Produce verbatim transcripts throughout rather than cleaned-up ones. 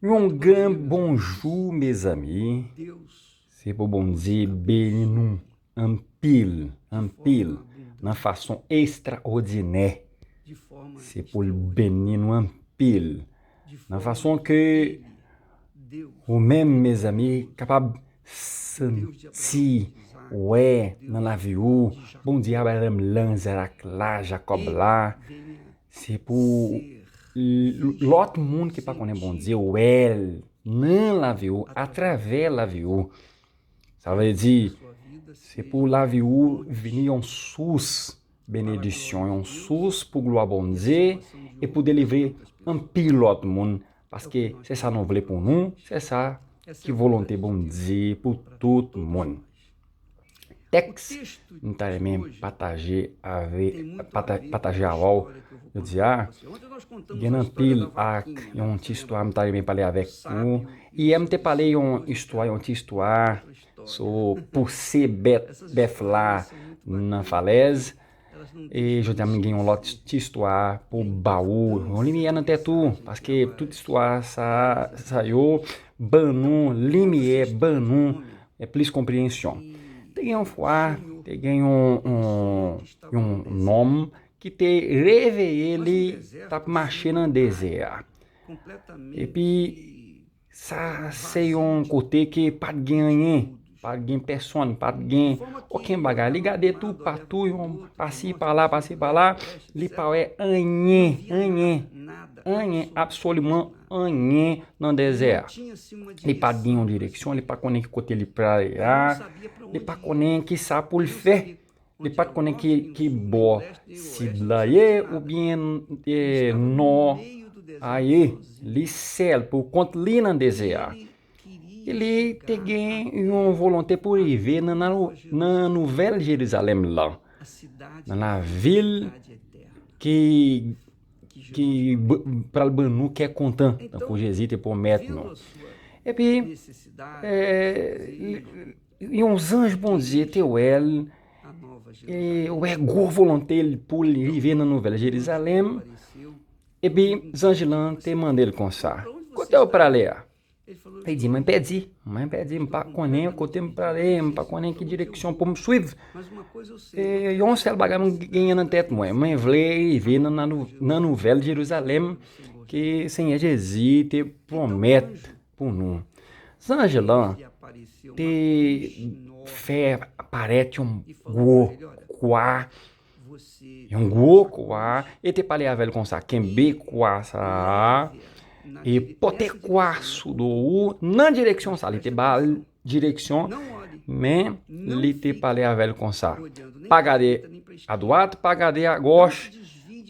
Yon gran bonjou, mezanmi. Se pou Bondye beni nou anpil, anpil, nan fason estraòdinè. Se pou l beni nou anpil, nan fason ke ou menm, mezanmi, kapab santi, wè nan lavi ou, Bondye Abraram la, Zak la, Jakòb la. Se pou l- lòt moun ki pa konnen Bondye wè l nan lavi ou, atravè lavi ou. Sa vle di, se pou lavi ou vini yon sous benedisyon, yon sous pou glwa Bondye, e pou delivre anpil lòt moun, paske se sa nou vle pou nou, se sa ki volonte Bondye pou tout moun. Tèks m ta renmen pataje avè, pata- pataje avè w jodi a, gen anpil ak yon ti istwa m ta renmen pale avèk ou. Yè m te pale yon istwa, yon ti istwa sou pouse bèt, bèf la nan falèz. E jodi a m gen yon lòt ti istwa pou ba ou yon limyè nan tèt ou, paske tout istwa sa, sa yo ban nou limyè, ban nou e plis konpreyensyon. Te gen yon fwa, te gen yon, yon, yon nonm ki te reveye li t ap mache nan dezè a. Epi, sa se yon kote ke pa t gen anyen, pa t gen pèsonn, pa t gen okenn bagay. Li gade toupatou, yon pasi pala, pasi pala, li pa wè anyen, anyen, anyen, absoliman anyen nan dezè a. Li pa t gen yon direksyon, li pa konnen ki kote li prale a, li pa konnen ki sa pou l fè. Li pa t konnen ki, ki bò sid la ye oubyen, e, nò a ye. Li sèl pou kont li nan dezè a. E li te gen yon volonte pou rive nan, nan, nan Nouvèl Jerizalèm lan, nan lavil ki, ki b- pral ban nou kè kontan, tankou Jezi te pwomèt nou. Epi, e, li- yon zanj Bondye te wè l, e wè gwo volonte l pou l rive nan Nouvèl Jerizalèm. Epi zanj lan te mande l konsa, "Kote w prale a?" Li di, "Mwen pèdi, mwen pèdi, m pa konnen kote m prale, m pa konnen ki direksyon pou m swiv. E yon sèl bagay mwen genyen nan tèt mwen, mwen vle rive nan, nan, nou- nan Nouvèl Jerizalèm ke Senyè Jezi te pwomèt pou nou." Zanj lan te fè parèt yon gwo kwa, yon gwo kwa, e te pale avè l konsa, "Kenbe kwa sa a, e pote kwa sou do ou nan direksyon sa." Li te ba l direksyon, men li te pale avè l konsa, "Pa gade adwat, pa gade agòch,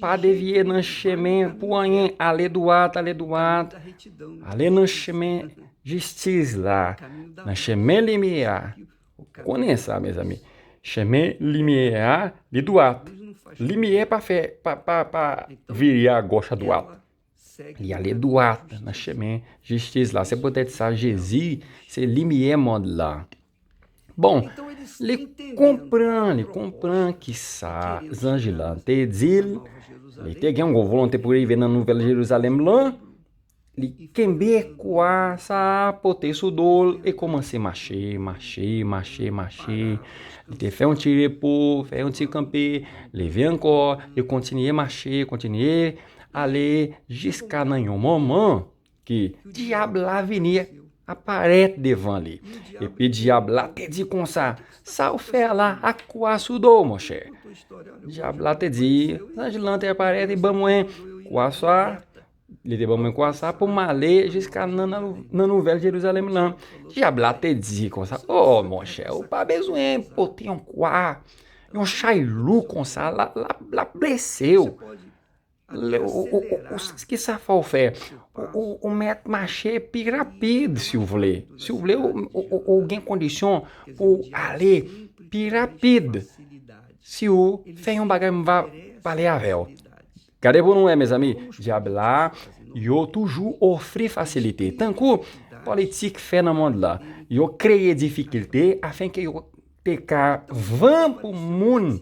pa devye nan chemen pou anyen, ale dwat, ale dwat, ale nan chemen jistis la, nan chemen limyè a." Konnen sa, mezanmi. Chemen limyè a, li dwat. Limyè pa fè, pa, pa, pa vire agòch, adwat. Li ale dwat nan chemen jistis la. Se poutèt sa Jezi se limyè mond la. Bon, li konprann, li konprann ki sa zanj lan te di l. Li te gen yon gwo volonte pou rive nan Nouvèl Jerizalèm lan. Li kenbe kwa sa a pote sou do l e kòmanse mache, mache, mache, mache. Li te fè yon ti repo, fè yon ti kanpe, leve ankò, e kontinye mache, kontinye ale jiska nan yon moman ki dyab la vini aparèt devan li. Epi dyab la te di konsa, "Sa w fè la ak kwa sou do w, monchè?" Dyab la te di, zanj lan te aparèt e ban mwen kwa sa, li te ban mwen kwa sa pou m ale jiska nan, nan, nan Nouvèl Jerizalèm lan. Dyab la te di konsa, "O, monchè, ou pa bezwen pote yon kwa, yon chay lou konsa, l ap, l ap, l ap blese w. Ou, ou, ou, ou, ki sa fò w fè? Ou, ou, ou mèt mache pi rapid, si w vle. Si w vle, ou, ou, ou, ou gen kondisyon pou w ale pi rapid. Si w fè yon bagay, m va pale avè w." Gade pou nou wè, mezanmi, dyab la, yo toujou ofri fasilite. Tankou politik fè nan mond la, yo kreye difikilte afenke yo te ka vann pou moun,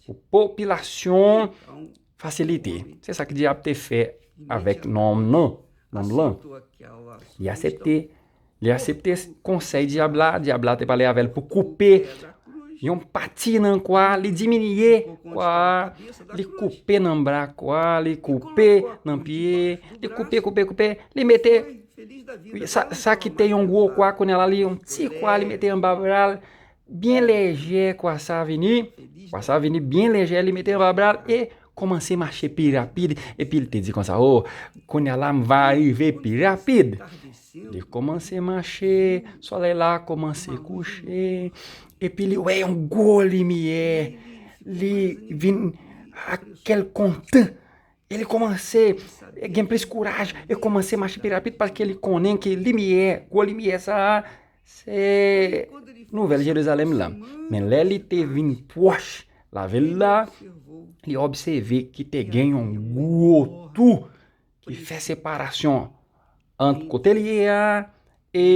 pou popilasyon, fasilite. Se sa k dyab te fè avèk nonm nan. nonm lan. Li aksepte, li aksepte konsèy dyab la, dyab la te pale avè l pou koupe yon pati nan kwa, li diminye kwa, li koupe nan bra kwa, li koupe nan pye, li koupe, koupe, koupe, li mete sa, sa ki te yon gwo kwa, kounye a la li yon ti kwa, li mete anba bra l, byen lejè kwa sa vini, kwa sa vini byen lejè, li mete anba bra l e kòmanse mache pi rapid, epi l te di konsa, o, kounye a la m va rive pi rapid. Li kòmanse mache, solèy la kòmanse kouche, epi li wè yon gwo limyè, li vin ak kè l kontan, e li kòmanse gen plis kouraj, e kòmanse mache pi rapid, paske li konnen ke limyè, gwo limyè sa a, se Nouvèl Jerizalèm lan. Men lè li te vin pwòch lavil la, li obsève ki te gen yon gwo tou ki fè separasyon ant kote l ye a e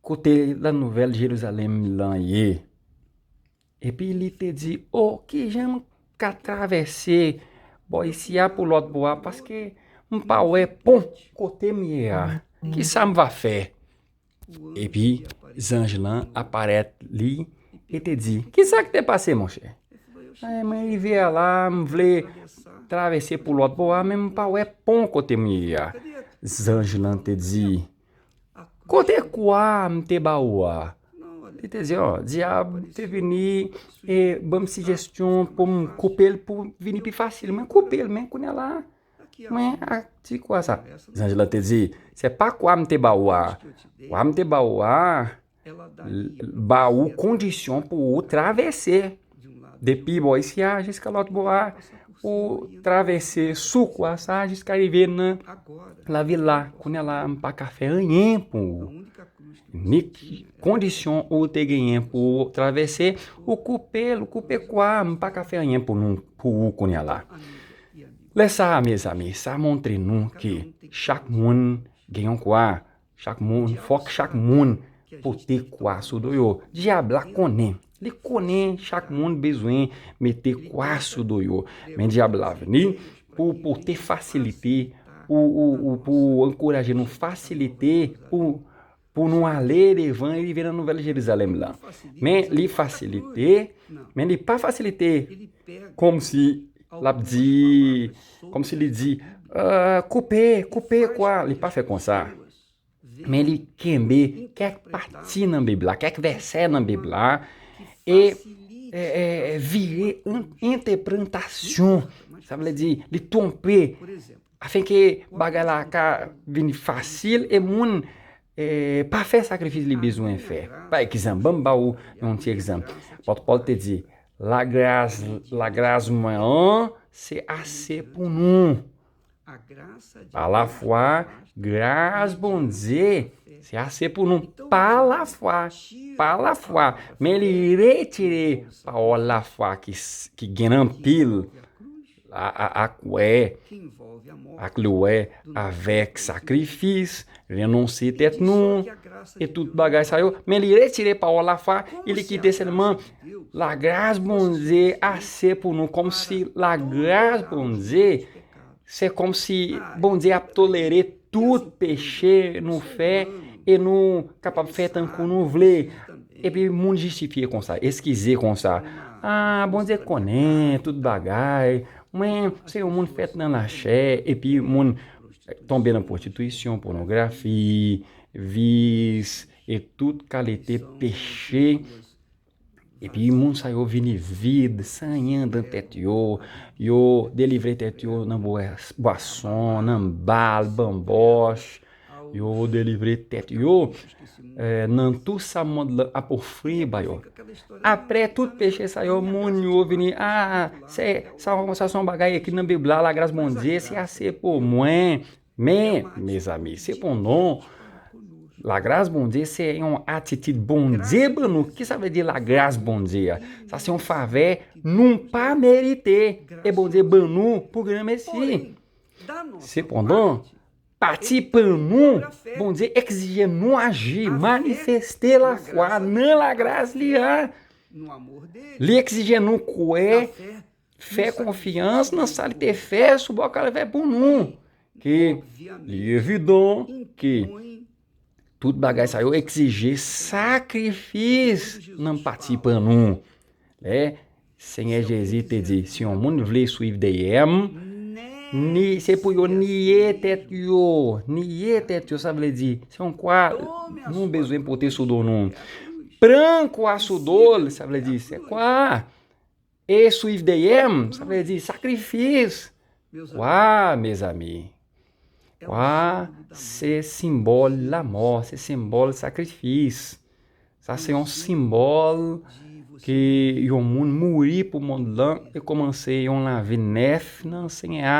kote la Nouvèl Jerizalèm lan ye. Epi li te di, o, kijan m ka travèse bò isi a pou lòt bò a, paske m pa wè pon kote m ye a. Kisa m va fè? Epi zanj lan aparèt li e te di, kisa k te pase, monchè? Ay, mwen rive a la, m vle travèse pou lòt bò a, men m pa wè pon kote m ye a. Zanj lan te di, kote kwa m te ba ou a? Li te di, o, dyab te vini e ban m sijesyon pou m koupe l pou vini pi fasil. Mwen koupe l, men kounye a la, mwen ak ti kwa sa. Zanj lan te di, se pa kwa m te ba ou a. Kwa m te ba ou a, l-, ba ou kondisyon pou ou travèse depi bò isi a jiska lòt bò a, ou travèse sou kwa sa jiska rive nan lavil la. Kounye a la, m pa ka fè anyen pou ou. Ni kondisyon ou te genyen pou ou travèse, ou koupe l, ou koupe kwa, m pa ka fè anyen pou nou, pou ou kounye a la. Lè sa a, mezanmi, sa montre nou ke chak moun gen yon kwa. Chak moun, fòk chak moun pote kwa sou do yo. Dyab la konnen. Li konnen chak moun bezwen mete kwa sou do yo. Men dyab la vini pou pote fasilite, pou, pou, pou, pou ankouraje nou fasilite, pou, pou nou ale devan e rive nan Nouvèl Jerizalèm lan. Men li fasilite, men li pa fasilite kòmsi l ap di, kòmsi li di, "Eh, koupe, koupe kwa." Li pa fè konsa. Men li kenbe kèk pati nan Bib la, kèk vèsè nan Bib la, e, e, e, vire an entèpretasyon. Sa vle di, li twonpe, afenke bagay la ka vin fasil e moun, e, pa fè sakrifis li bezwen fè. Pa egzanp, ban m ba ou yon ti egzanp. Apot Pòl te di, lagras, lagras mwen an, se ase pou nou. Pa lafwa, gras Bondye, se ase pou nou. Pa lafwa, pa lafwa. Men li retire pawòl lafwa ki, s-, ki gen anpil a, a, a kwè, ak li wè avèk sakrifis, renonse tèt nou, e tout bagay sa yo. Men li retire pawòl lafwa, e li kite sèlman lagras Bondye ase pou nou, kòmsi lagras Bondye, se kòmsi Bondye ap tolere tout peche nou fè, e nou kapab fè tankou nou vle. Epi moun jistifye konsa, eskize konsa. Ah, Bondye konnen tout bagay. Mwen, se yon moun fèt nan lachè, epi moun tonbe nan pwostitisyon, pònografi, vis, e tout kalite peche. Epi moun sa yo vini vid, san anyen nan tèt yo. Yo delivre tèt yo nan bwa-, bwason, nan bal, banbòch. Yo delivre tèt yo, eh, nan tou sa mond lan ap ofri ba yo. Apre tout peche sa yo, moun yo vini, ah, se, sa, sa se yon bagay ekri nan Bib la, lagras Bondye, se ase pou mwen. Men, mezanmi, sepandan, lagras Bondye se yon atitid Bondye ban nou. Ki sa vle di lagras Bondye a? Sa se yon favè nou pa merite. E Bondye ban nou pou granmesi. Sepandan, pati pa nou, Bondye egzije nou aji, manifeste lafwa nan lagras li a. Li egzije nou kwè, fè konfyans nan sa li te fè sou bò Kalvè pou nou. ke li evidan ke tout bagay sa yo egzije sakrifis nan pati pa nou. Lè Senyè Jezi te di, si yon moun vle swiv dèyè m, ni, se pou yo niye tèt yo. Niye tèt yo, sa vle di, se yon kwa nou bezwen pote sou do nou. Pran kwa sou do l, sa vle di, se kwa. E swiv dèyè m, sa vle di, sakrifis. Kwa, mezanmi. Kwa, se senbòl lamò, se senbòl sakrifis. Sa se yon senbòl ke yon moun mouri pou mond lan e kòmanse yon lavi nèf nan Senyè a,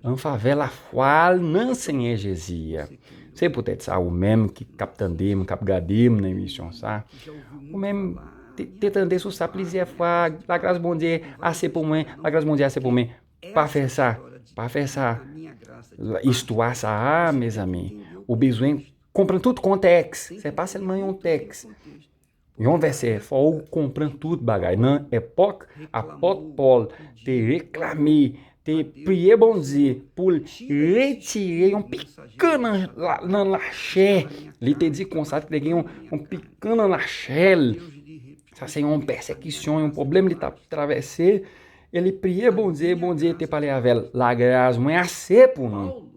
an favè lafwa l nan Senyè Jezi a. Se poutèt sa, ou menm ki, k ap tande m, k ap gade m nan emisyon sa, ou menm te, te tande sou sa plizyè fwa, lagras Bondye ase pou mwen, lagras Bondye ase pou mwen. Pa fè sa, pa fè sa. Istwa sa a, mezanmi, ou bezwen konprann tout kontèks. Se pa sèlman yon tèks, yon vèsè. Fò ou konprann tout bagay. Nan epòk apòt Pòl te reklame, te priye Bondye pou l retire yon pikan nan, la- nan lachè. Li te di konsa, te gen yon, yon pikan nan lachè l. Sa se yon pèsekisyon, yon pwoblèm li t ap travèse. E li priye Bondye, Bondye te pale avè l. Lagras mwen ase pou nou.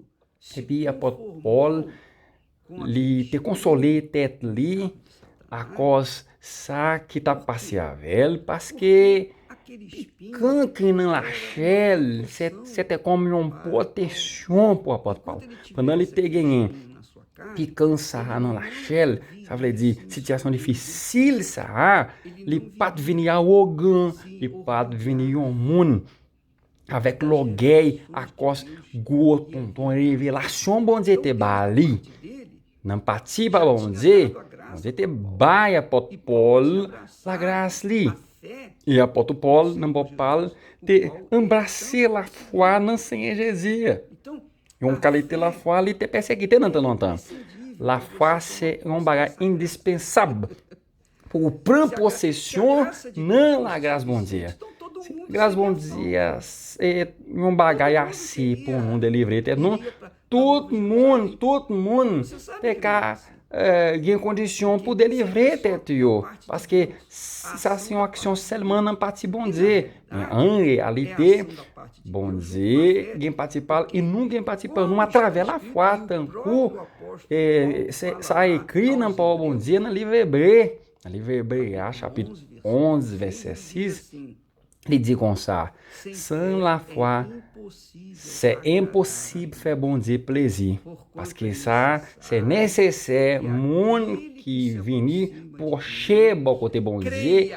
Epi apòt Pòl, li te konsole tèt li akòz sa ki t ap pase avè l, paske pikan ki nan lachè l, se, se te kòm yon pwoteksyon pou apòt Pòl. Pandan li te genyen pikan sa a nan lachè l, sa vle di sitiyasyon difisil sa a, li pa t vini awogan, li pa t vini yon moun avèk lògèy akòz gwo tonton revelasyon Bondye te ba li. Nan pati pa Bondye, Bondye te bay apòt Pòl lagras li. E apòt Pòl, nan bò pa l, te anbrase lafwa nan Senyè Jezi. Yon kalite lafwa li te pèsekite nan tan lontan. Lafwa se yon bagay endispansab pou w pran posesyon nan lagras Bondye a. Gras Bondye a se yon bagay ase pou nou delivre tèt nou. Tout moun, tout moun te ka eh, gen kondisyon pou delivre tèt yo. Paske sa se yon aksyon sèlman nan pati Bondye. Men an reyalite, Bondye gen pati pa l e nou gen pati pa nou atravè lafwa, tankou eh, se, sa ekri nan pawòl Bondye nan liv Ebre. Nan liv Ebre a, chapit onz, vèsè sis, li di konsa, san lafwa, se enposib fè Bondye plezi, paske sa se nesesè moun ki vini pwoche bò kote Bondye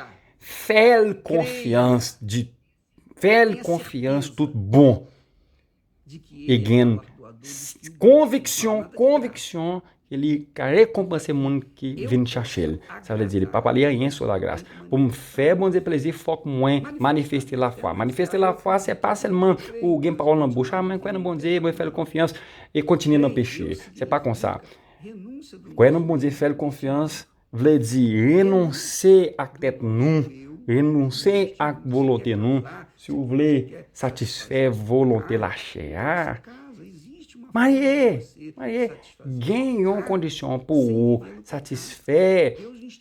fè l konfyans di fè l konfyans tout bon e gen konviksyon, konviksyon ke li ka rekonpanse moun ki vin chache l. Sa vle di, li pa pale anyen sou lagras. Pou m fè Bondye plezi, fòk mwen manifeste lafwa. Manifeste lafwa, se pa sèlman ou gen pawòl nan bouch, a, mwen kwè nan Bondye, mwen fè l konfyans, e kontinye nan peche. Se pa konsa. Kwè nan Bondye, fè l konfyans, vle di renonse ak tèt nou, renonse ak volonte nou, si w vle satisfè volonte lachè a. Marye, marye, gen yon kondisyon pou ou satisfè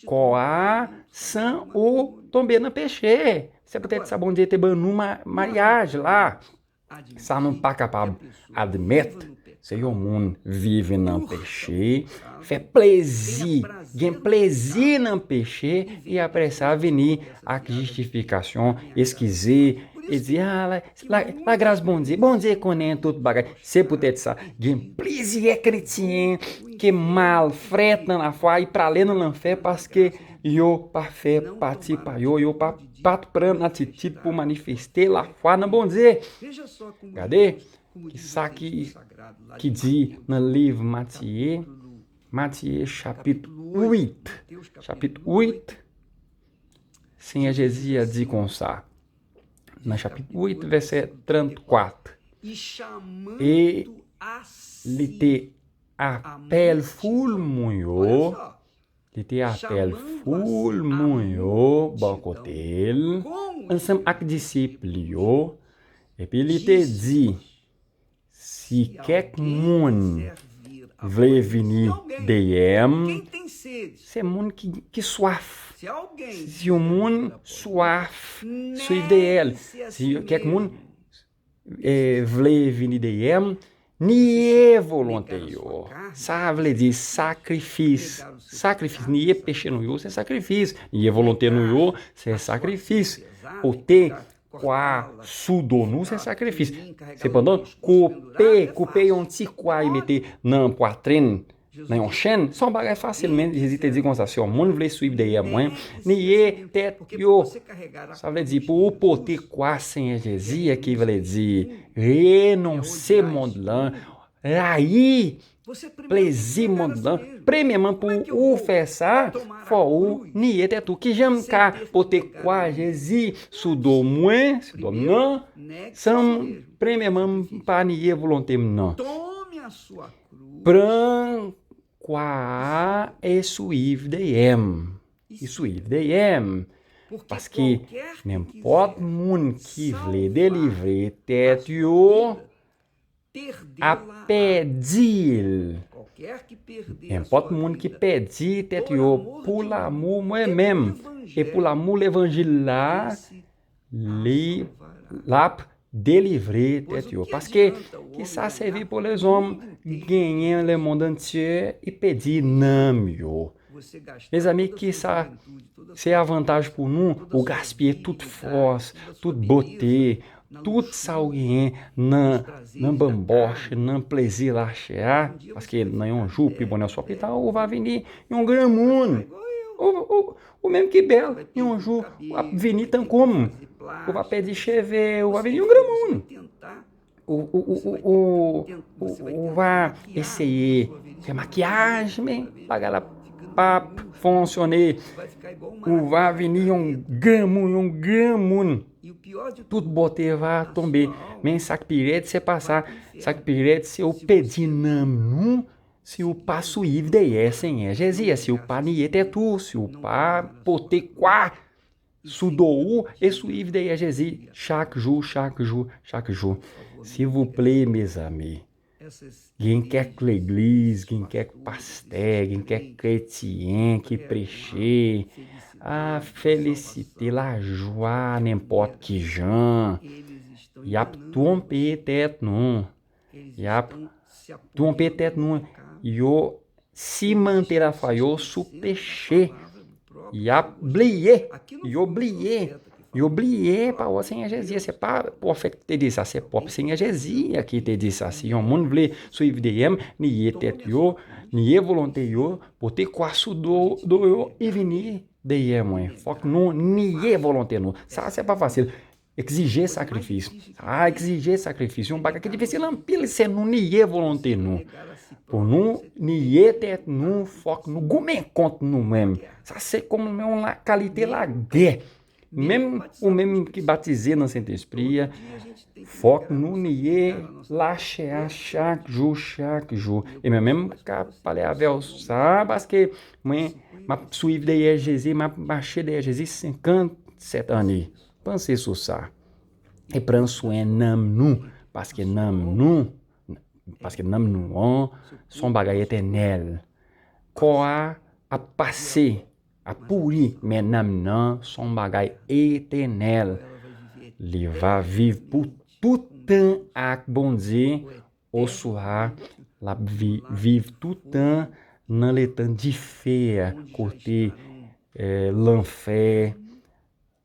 kò a san ou tonbe nan peche. Se poutèt sa Bondye te ban nou ma- maryaj la. Sa nou pa kapab admèt, se yon moun viv nan peche, fè plezi, gen plezi nan peche, e apre sa vini ak jistifikasyon, eskize, e di, a, la, la, lagras Bondye, Bondye konnen tout bagay. Se poutèt sa, gen plizyè kretyen ki malfrèt nan lafwa, y prale nan lanfè paske yo pa fè pati pa yo, yo pa pa t pran atitid pou manifeste lafwa nan Bondye. Gade ki sa ki, ki di nan liv Matye, Matye chapit uit. Chapit uit, Senyè Jezi a di konsa, nan chapit uit, vèsè trannkat, e li te apèl foul moun yo, li te apèl foul moun yo bò kote l, ansanm ak disip li yo, epi li te di, Si kèk moun vle vini dèyè m, se moun ki, ki swaf. Si yon moun swaf, swiv dèyè l. Si kèk moun eh, vle vini dèyè m, niye volonte yo. Sa vle di sakrifis. Sakrifis, niye peche nou yo, se sakrifis. Niye volonte nou yo, se sakrifis. Pote kwa sou do nou, se sakrifis. Sepandan, koupe, koupe yon ti kwa e mete nan pwatrin nan yon chenn, se yon bagay fasil, men Jezi te di konsa, si yon moun vle swiv dèyè mwen, niye tèt yo. Sa vle di pou ou pote kwa Senyè Jezi a, ki vle di renonse mond lan, rayi plezi mond lan. Premyèman, pou ou fè sa, fò ou niye tèt ou. Kijan m ka pote kwa Jezi sou do mwen, sou do m nan, san m, premyèman, m pa niye volonte m nan? Pran kwa a e swiv dèyè m. E swiv dèyè m. Paske nenpòt moun ki vle delivre tèt yo ap pèdi l. Nenpòt moun ki pèdi tèt yo pou lamou mwen menm e pou lamou levanjil la, li, l ap delivre tèt yo. Paske, ki sa sèvi pou lèzòm genyen lemonn antye e pèdi nanm yo? Mezanmi, ki sa se avantaj pou nou? Ou gaspiye tout fòs, tout bote, tout sa ou genyen nan, nan banbòch, nan plezi lachè a. Paske nan yon jou, pi bonè swa pi ta, ou va vini yon granmoun. Ou, ou, ou menm ki bèl, yon jou, w ap vini tankou m. Ou va pèdi cheve, ou va vini yon granmoun. Ou, ou, ou, ou, ou, ou, ou va eseye fè makiyaj, men bagay la p ap fonksyone. Ou va vini yon granmoun, yon granmoun. Tout bote va tonbe. Men sa k pi rèd, se pa sa. Sa k pi rèd, se ou pèdi nanm nou, si ou pa swiv dèyè Senyè Jezi a, si ou pa niye tèt ou, si ou pa pote kwa sou do ou e swiv dèyè Jezi chak jou, chak jou, chak jou. Silvouplè, mezanmi, gen kèk legliz, gen kèk pastè, gen kèk kretyen ki preche, a, felisite, lajwa, nenpòt ki jan. Y ap twonpe tèt nou. Y ap twonpe tèt nou. Yo simante lafwa yo sou peche. Y ap bliye. Yo bliye. Yo bliye pawòl Senyè Jezi a. Se pa pwofèt ki te di sa, se pwòp Senyè Jezi a ki te di sa. Si yon moun vle swiv dèyè m, niye tèt yo, niye volonte yo, pote kwa sou do, do yo, e vini dèyè mwen. Fòk nou niye volonte nou. Sa, se pa fasil. Egzije sakrifis. Sa egzije sakrifis. Yon bagay ki difisil anpil, se nou niye volonte nou. Pou nou niye tèt nou, fòk nou goumen kont nou menm. Sa se kòm yon la, kalite lagè. Menm ou menm ki batize nan Sentespri a, fòk nou niye lachè a chak jou, chak jou. E mwen menm ka pale avè w sa, paske mwen, m ap swiv dèyè Jezi, m ap mache dèyè Jezi senkant sèt ane. Panse sou sa. E pran swen nanm nou, paske nanm nou, paske nanm nou an, se yon bagay etènèl. Kò a ap pase, ap pouri, men nanm nan, se yon bagay etènèl. Li va viv pou tout tan ak Bondye, oswa l ap vi-, viv tout tan nan letan dife a, kote, eh, lanfè,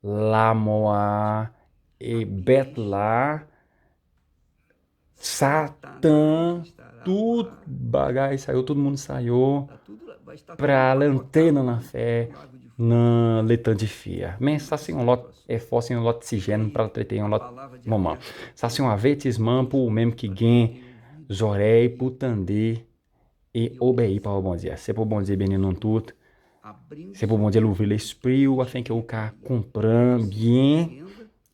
lamò a, e bèt la, Satan, tout bagay sa yo, tout moun sa yo pral antre nan lanfè, nan letan dife a. Men sa se yon lòt efò, se yon lòt sijè, n pral trete yon lòt moman. Sa se yon avètisman pou ou menm ki gen zòrèy pou tande e obeyi pawòl Bondye a. Se pou Bondye beni nou tout. Se pou Bondye louvri lespri w afenke w ka konprann byen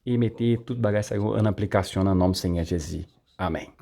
e mete tout bagay sa yo an aplikasyon nan non Senyè Jezi. Amèn.